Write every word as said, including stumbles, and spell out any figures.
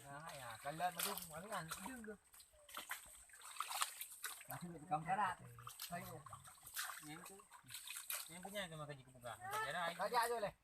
Nah, ya, kalau madu, madu kan, deng tu. Masih nak bekam darat. Ayo. Yang tu, yang punya ke makan jika buka. Makan darat. Kajak je leh.